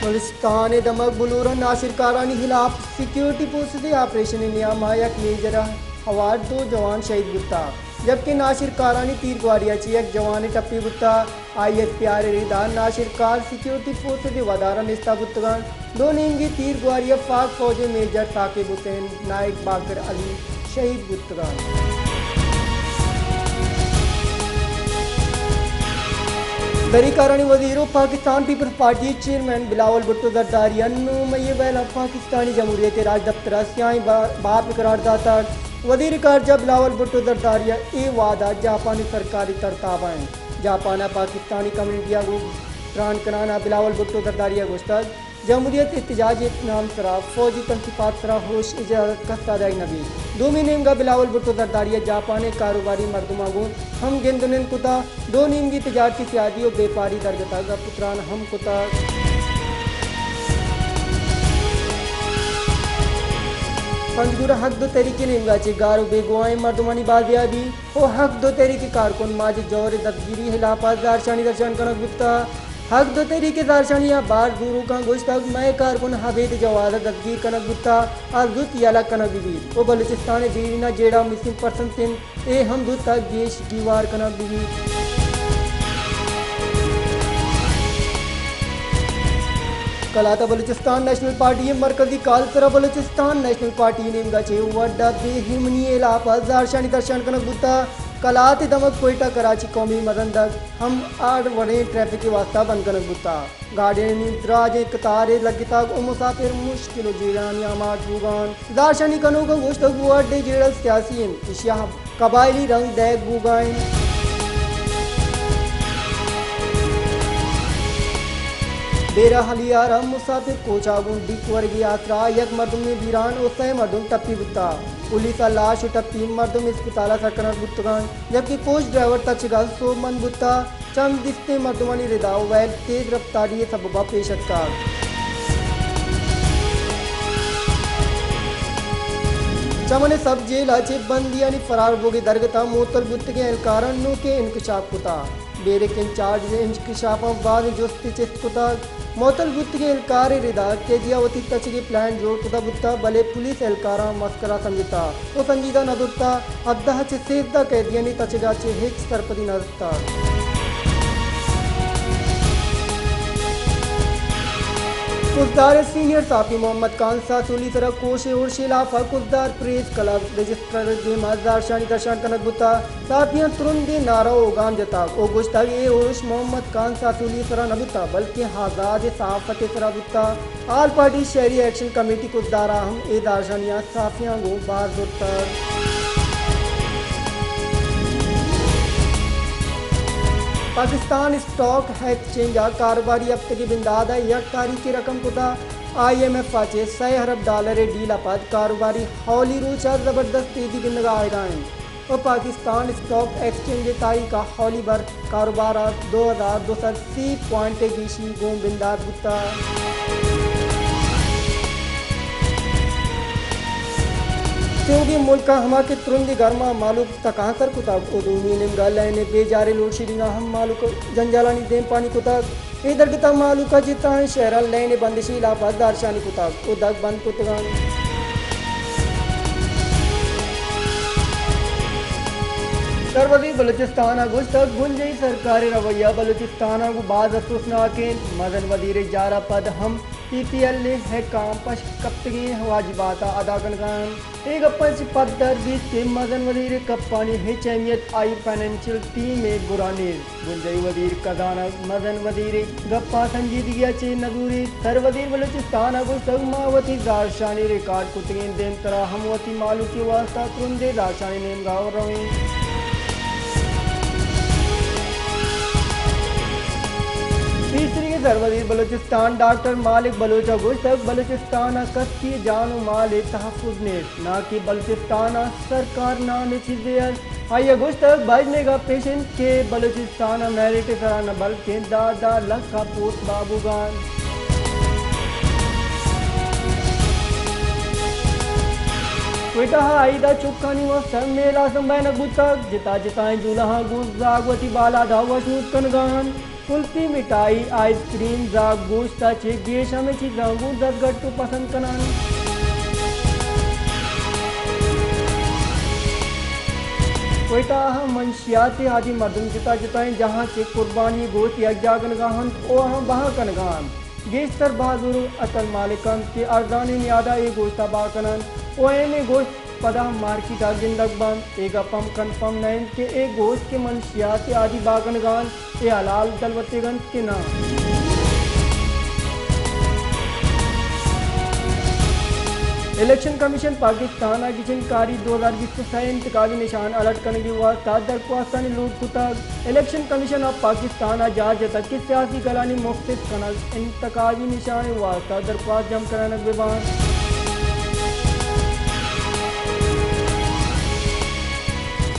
بلوچستان ءِ دمگ بلوران ناشرکارانی ہلاپ سیکورٹی فورسز ءِ آپریشن ءِ نیام ءَ یک میجر ءَ ہوار دو جوان شہید بوتگ، جبکہ ناشرکارانی تیرگواری ءَ چہ یک جوان ٹپی بوتگ۔ آئی ایس پی آر ءِ ردا ناشرکار سیکورٹی فورسز ءِ ودار ءَ نیست بوتگ انت۔ دو نیمگی تیرگواری ءَ پاک فوج ءِ میجر ثاقب حسین، نائیک باقر علی شہید بوتگ انت۔ دری کارانی وزیر و Pakistan Peoples Party chairman Bilawal Bhutto Zardari ءَ نو مئی ءَ ویل ءَ پاکستانی جمہوریت ءِ راجدپتر ءَ سیاہیں با-، باپ قرار داتگ۔ وزیر خارجہ بلاول بھٹو زرداری ءَ اے وعدہ جاپانی سرکاری ترتاب ءَ انت۔ جاپان ءَ پاکستانی کمیونٹی ءَ گوں تران کنان ءَ بلاول بھٹو زرداری ءَ گوشتگ، جمہوریت احتجاج ءِ نام ءِ سرا فوجی تنصیفات ءِ سرا ہوش اجازت کسا دئیگ نہ بیت۔ دومی نیمگا بلاول بھٹو زرداری ءَ جاپان ءِ کاروباری مردماں گوں ہم گند ءُ نند کتگ۔ دو نیمگی تجارتی سیادی ءُ بیپاری درگت ءَ گپ ءُ تران ہم کتگ۔ پنجگور ءَ حق دو تحریک ءِ نیمگا چہ گار ءُ بیگواہیں مردمانی بازیابی۔ ءُ حق دو تحریک ءِ کارکن ماجد جوہر ءِ دزگیری ءِ ہلاپ ءَ زہرشانی درشان کنگ بوتگ۔ حق دو تحریک ءِ زہرشانی ءَ بار زوروکاں گوشتگ، مئے کارکن ابید جواز ءَ دزگیر کنگ بوتگ، آ زوت یلہ کنگ بہ بیت ءُ بلوچستان ءِ دیریناں جیڑہ مسنگ پرسنز انت، اے ہم زوت ءَ گیش گیوار کنگ بہ بیت۔ کلات ءَ بلوچستان نیشنل پارٹی ءِ مرکزی کال ءِ سرا بلوچستان نیشنل پارٹی ءِ نیمگا چہ وڈ ءَ بے ایمنی ءِ ہلاپ ءَ زہرشانی درشان کنگ بوتگ۔ کلات ءِ دمگ کوئٹہ کراچی قومی مزن سڑک ہم ہاڑ وڑیں ٹریفک ءِ واستہ بند کنگ بوتگ۔ گاڑیانی دراجیں قطارے لگتگ ءُ مسافر مشکل ءُ جیڑہانی آماچ بوگ ءَ انت۔ زہرشانی کنوکاں گوشتگ، وڈ ءِ جیڑہ سیاسی انت، ایشی ءَ قبائلی رنگ دئیگ بوگ ءَ انت۔ بیرہ ہلیار ءَ مسافر کوچ ءَ گوں ڈیک ورگی آسرا یک مردمے بیران ءُ سئے مردم ٹپی بوتگ۔ پولیس ءَ لاش ءُ ٹپی مردم اسپتال ءَ سر کنگ بوتگ انت، جبکہ کوچ ڈرائیور تچگ ءَ سوبمند بوتگ۔ چم دیستیں مردمانی ردا ویل تیز رفتاری ءِ سبب ءَ پیش اتکگ۔ چمن ءِ سب جیل ءَ چہ بندیانی فرار بوگ ءِ درگت ءَ معطل بوتگیں اہلکاراں نوکیں انکشاف کتگ۔ بیرک انچارج ءِ انکشاف ءَ بازیں جستے چست کتگ۔ معطل بوتگیں اہلکار ءِ ردا قیدی ءَ وتی تچگ ءِ پلان جوڑ کتگ بوتگ، بلے پولیس اہلکاراں مسخرہ سمجھتگ ءُ سنجیدہ نہ زرتگ۔ ہژدہ ءَ چہ سیزدہ قیدیانی تچگ ءَ چہ ہچ سرپدی نہ کزدار ءِ سینئر صحافی محمد خان ساسولی ءِ سرا کوش ءِ ارش ءِ ہلاپ ءَ کزدار پریس کلب رجسٹرڈ ءِ دیما زہرشانی درشان کنگ بوتگ۔ صحافیاں ترندیں نعرہ ءُ گام جتگ ءُ گوشتگ، اے ارش محمد خان ساسولی ءِ سرا نہ بوتگ، بلکیں آزاد ءِ صحافت ءِ سرا بوتگ۔ آل پارٹی شہری ایکشن کمیٹی کزدار ءَ ہم اے زہرشانیاں صحافیاں گوں بار زرتگ۔ پاکستان اسٹاک ایکسچینج ءَ کاروباری ہفتگے بندات ءَ یک تاریخ ءَ رقم کتگ۔ آئی ایم ایف ءَ چہ سئے ارب ڈالر ءِ ڈیل ءَ پد کاروباری ہولی روچ ءَ زبردست تیزی گندگ ءَ آیگ ءَ انت۔ ءُ پاکستان اسٹاک ایکسچینج ءِ تاریخ ءَ ہولی بھر کاروبار ءَ دو ہزار دو سد سی پوائنٹ ءِ گیشی گوں بندات بوتگ۔ تیوگیں ملکاں ہما کہ ترندیں گرما مہلوک تکانسر کتگ ءُ دومی نیمگا لین ءِ بے جاریں لوڈشیڈنگاں ہم مہلوک جنجالانی دیمپانی کتگ۔ اے درگت ءَ مہلوک ءَ جتائیں شہراں لین ءِ بندش ءِ ہلاپ ءَ زہرشانی کتگ ءُ دگ بند کتگ انت۔ سروزیر بلوچستان ءَ گوشتگ، بنجاہی سرکار ءِ رویہ بلوچستان ءَ گوں باز افسوسناک انت۔ مزن وزیر ءِ جار ءَ پد ہم پی پی ایل اے ءِ حکام پشک کپتگیں واجبات ءَ ادا کنگ ءَ انت۔ اے گپاں چہ پدر بیت کہ مزن وزیر ءِ گپانی ہچ اہمیت آئی فنانشل ٹیم ءِ گورا نیست۔ بنجاہی وزیر خزانہ مزن وزیر ءِ گپاں سنجیدگی ءَ چہ نہ زوریت۔ سروزیر بلوچستان ءَ گوشتگ، ما وتی زہرشانی ریکارڈ کتگیں دیمترا ہم وتی مہلوک ءِ واستہ ترندیں زہرشانی نیمگا رویں۔ پیسریگیں سروزیر بلوچستان ڈاکٹر مالک بلوچ ءَ گوشتگ، بلوچستان ءَ کسی ءِ جان ءُ مال ءِ تحفظ نیست، نا کہ بلوچستان ءَ سرکار نامیں چیزے است۔ آئی ءَ گوشتگ، بژن ءِ گپ ایش انت کہ بلوچستان ءَ میرٹ ءِ سرا نہ بلکیں دہ دہ لکھ ءَ پوسٹ بہا بوگ ءَ انت۔ کوئٹہ ءَ عید ءِ چکانی واستہ میلہ سمبہینگ بوتگ، جتا جتائیں جولہاں گوں زاگ وتی بالاد ءَ وشنود کنگ ءَ انت۔ کلفی، مٹھائی، آئس کریم، زاگ گوشت ءَ چہ گیش ہمے چیزاں گوں دزگٹ ءُ پسند کنان۔ کوئٹہ ءَ ہم منشیات ءِ عادی مردم جتا جتائیں جاہاں چہ قربانی گوشت یکجاہ کنگا انت ءُ آہاں بہا کنگا انت۔ گیشتر بہادر اصل مالک انت کہ ارزانی نیادا اے گوشت ءَ بہا کننت ءُ اینیں گوشت پدا مارکیٹ ءَ گندگ بنت۔ اے گپ ہم کنفرم نہ انت کہ اے گوشت کہ منشیات ءِ عادی بہا کنگا انت، اے حلال دلوتیگ انت کہ ناں۔ الیکشن کمیشن پاکستان ءَ گچین کاری دو ہزار بیست ءُ سئے انتخابی نشان الٹ کنگی واسطہ درخواستانی لوٹ کتگ۔ الیکشن کمیشن آف پاکستان ءَ جار جتگ کہ سیاسی گلانی مختص کنگ انتخابی نشان ءِ واسطہ درخواست جم کنگ بہ بنت۔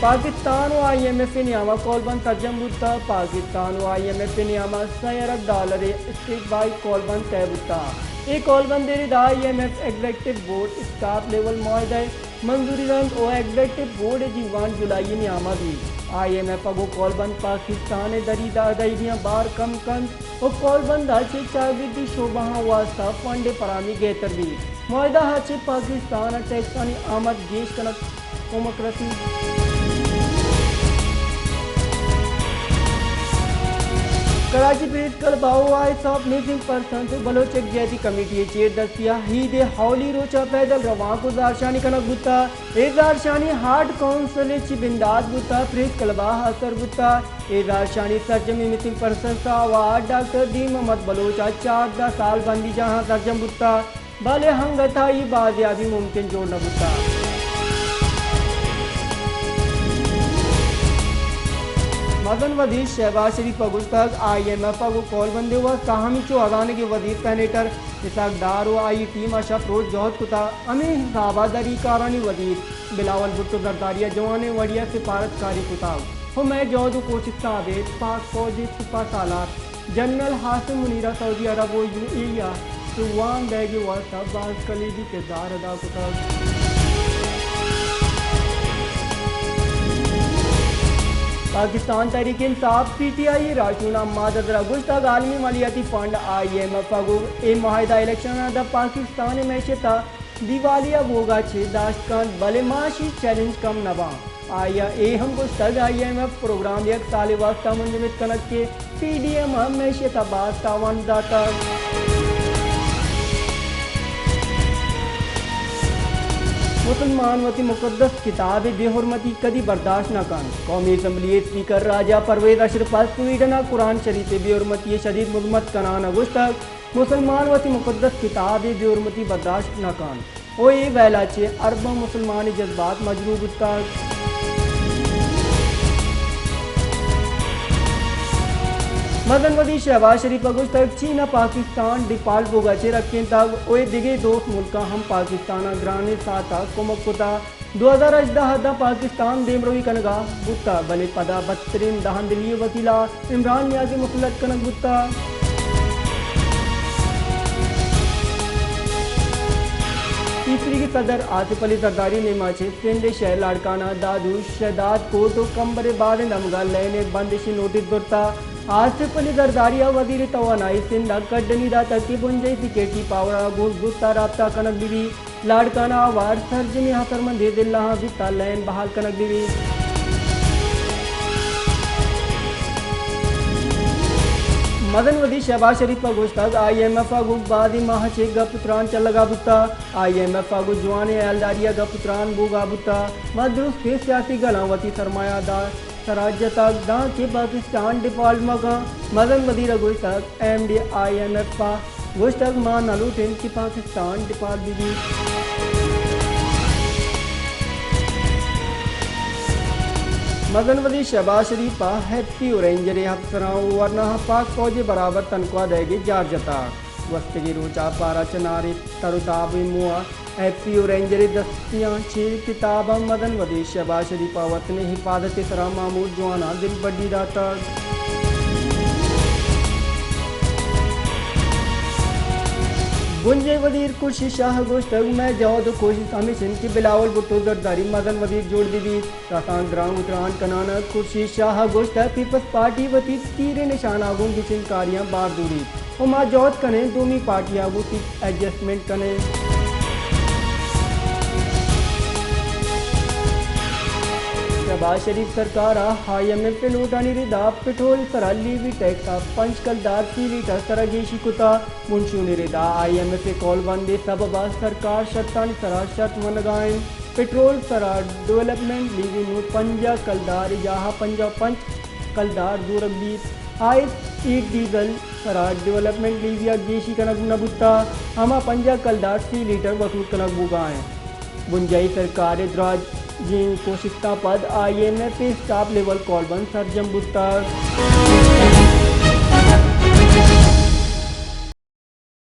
پاکستان ءُ آئی ایم ایف ءِ نیام ءَ کولبند سرجم بوتگ۔ پاکستان ءُ آئی ایم ایف ءِ نیام ءَ سئے ارب ڈالر ءِ اسٹیک بائی کولبند طے بوتگ۔ اے کولبند ءِ ردا I M F executive board staff level معاہدہ ءِ منظوری دنت ءُ ایگزیکٹو بورڈ ءِ دیوان جولائی ءِ نیام ءَ بیت۔ آئی ایم ایف ءَ گوں کولبند پاکستان ءِ دری ادائیگیاں بار کم کنت ءُ کولبند ءَ چہ چاگردی شعبہاں واسطہ فنڈ ءِ فراہمی گہتر بیت۔ معاہدہ ءَ چہ پاکستان ءَ ٹیکسانی آمد گیش کنگ کمک رسیت۔ کراچی پریس کلب ءَ وائس آف مسنگ پرسنز ءُ بلوچ یکجہتی کمیٹی ءِ چیر دستی ءَ عید ءِ اولی روچ ءَ پیدل روانک ءُ زہرشانی کنگ بوتگ۔ اے زہرشانی آرٹ کونسل ءَ چہ بندات بوتگ، پریس کلب ءَ آسر بوتگ۔ اے زہرشانی سرجمی مسنگ پرسنز ءِ آوار ڈاکٹر دین محمد بلوچ ءِ چاردہ سال بندیجاہاں سرجم بوتگ، بلے انگت آئی بازیابی ممکن جوڑ نہ بوتگ۔ مزن وزیر شہباز شریف ءَ گوشتگ، آئی ایم ایف ءَ گوں کولبند ءِ واستہ ہمینچو ہزانگیں وزیر سینیٹر اسحاق ڈار ءُ آئی ٹیم ءَ شپ روچ جہد کتگ، ہمے حساب ءَ دری کارانی وزیر بلاول بھٹو زرداری ءَ جوانیں وڑے ءَ سپارت کاری کتگ ءُ مئے جہد ءُ کوشستاں ابید پاک فوج ءِ سپاہ سالار جنرل عاصم منیر ءَ سعودی عرب ءُ یو اے ای ءَ چہ وام دئیگ ءِ واستہ باز کلیدی کردار ادا کتگ۔ پاکستان تحریک انصاف، پی ٹی آئی، ءِ راہشون حماد اظہر ءَ گوشتگ، عالمی مالیاتی فنڈ آئی ایم ایف ءَ گوں اے معاہدہ الیکشن ءَ داں پاکستان ءِ معیشت ءَ دیوالیہ بوگ ءَ چہ داشت کنت، بلے معاشی چیلنج کم نہ باں۔ آئی ءَ اے ہم گوشتگ، آئی ایم ایف پروگرام یک سالے واستہ منجمد کنگ کہ پی ڈی ایم ءَ معیشت ءَ باز تاوان داتگ۔ مسلمان وتی مقدس کتاب ءِ بے حرمتی کدی برداشت نہ کنت۔ قومی اسمبلی ءِ اسپیکر راجہ پرویز اشرف ءَ سویڈن ءَ قرآن شریف ءِ بے حرمتی ءِ شدید مذمت کنان ءَ گوشتگ، مسلمان وتی مقدس کتاب ءِ بے حرمتی برداشت نہ کنت ءُ اے ویل ءَ چہ ارباں مسلمان ءِ جذبات مجروح بوتگ۔ مزن وزیر شہباز شریف ءَ گوشتگ، چین ءَ پاکستان ڈیفالٹ بوگ ءَ چہ رکینتگ ءُ اے دگہ دوست ملکاں ہم پاکستان ءَ گرانیں ساعت ءَ کمک کتگ۔ دو ہزار ہژدہ ءَ داں پاکستان دیمروی کنگ ءَ بوتگ، بلے پدا بدترین دہاندلی ءِ وسیلہ عمران نیاز ءِ مسلط کنگ بوتگ۔ پیسریگیں صدر آصف علی زرداری ءِ نیام ءَ چہ سندھ ءِ شہر لاڑکانہ ءَ دادوش، شہداد کوٹ ءُ کمبر ءِ بازیں دمگاں لین ءِ بندش ءِ نوٹس زرتگ۔ آصف علی زرداری ءَ وزیر توانائی سندھ ءَ کڈنی داتگ کہ بنجاہی سیکورٹی پاور ءَ گوں زوت ءَ رابطہ کنگ بہ بیت۔ لاڑکانہ ءَ ہوار سرجمیں اثرمندیں ضلعاں زوت ءَ لین بحال کنگ بہ بیت۔ مزن وزیر شہباز شریف ءَ گوشتگ، آئی ایم ایف ءَ گوں بازیں ماہ ءَ چہ گپ ءُ تران چلگ ءَ بوتگ۔ آئی ایم ایف ءَ گوں جوانیں ہیالداری ءَ گپ ءُ تران بوگ ءَ بوتگ۔ ما درستیں سیاسی گلاں وتی سرمایہ دار سرا جتگ دانکہ پاکستان ڈیفالٹ مہ کن۔ مزن وزیر ءَ گوشتگ، M D I M F ءَ گوشتگ، ما نہ لوٹیں کہ پاکستان ڈیفالٹ بہ بیت۔ مزن وزیر شہباز شریف ءَ ایف پی او رینجر ءِ افسراں ءُ ورناہاں پاک فوج ءِ برابر تنخواہ دئیگ ءِ جار جتگ۔ گوستگیں روچ ءَ پارا چنار ءِ تر ءُ تاب ءِ موہ ءَ ایف پی او رینجر ءِ دستیاں چہ کتاباں مزن وزیر شہباز شریف ءَ وطن ءِ حفاظت ءِ سرا مامور جواناں دلبڈی داتگ۔ بنجاہی وزیر خورشید شاہ ءَ گوشتگ، مئے جہد ءُ کوشست ہمیش انت کہ بلاول بھٹو زرداری مزن وزیر جوڑ بہ بیت۔ کسان گران ءُ تران کنان ءَ خورشید شاہ ءَ گوشتگ، پیپلز پارٹی وتی تیریں نشان ءَ گوں گچین کاریاں بار زوریت ءُ ما جہد کنیں دومی پارٹی ءَ گوں سیٹ ایڈجسٹمنٹ کنیں۔ شہباز شریف سرکار ءَ آئی ایم ایف ءِ لوٹانی ردا پٹرول سرا لیوی ٹیکس ءَ پنچ کلدار فی لیٹر سرا گیشی کتا۔ بنشونی ردا آئی ایم ایف ءِ کولبند ءِ سبب ءَ سرکار شرطانی سرا شرط منگا انت۔ پٹرول سرا ڈویلپمنٹ لیوی نوں پنجاہ کلدار ءِ جاہ ءَ پنجاہ ءُ پنچ کلدار زورگ بیت۔ آئی ایس ای ڈیزل سرا ڈویلپمنٹ لیوی ءَ گیشی کنگ نہ بوتا، ہما پنجاہ کلدار فی لیٹر وصول کنگ بوگا انت۔ بنجاہی سرکار ءِ دراجیں کوشستاں پد آئی ایم ایف ءِ ٹاپ لیول کولبند سرجم بوتگ۔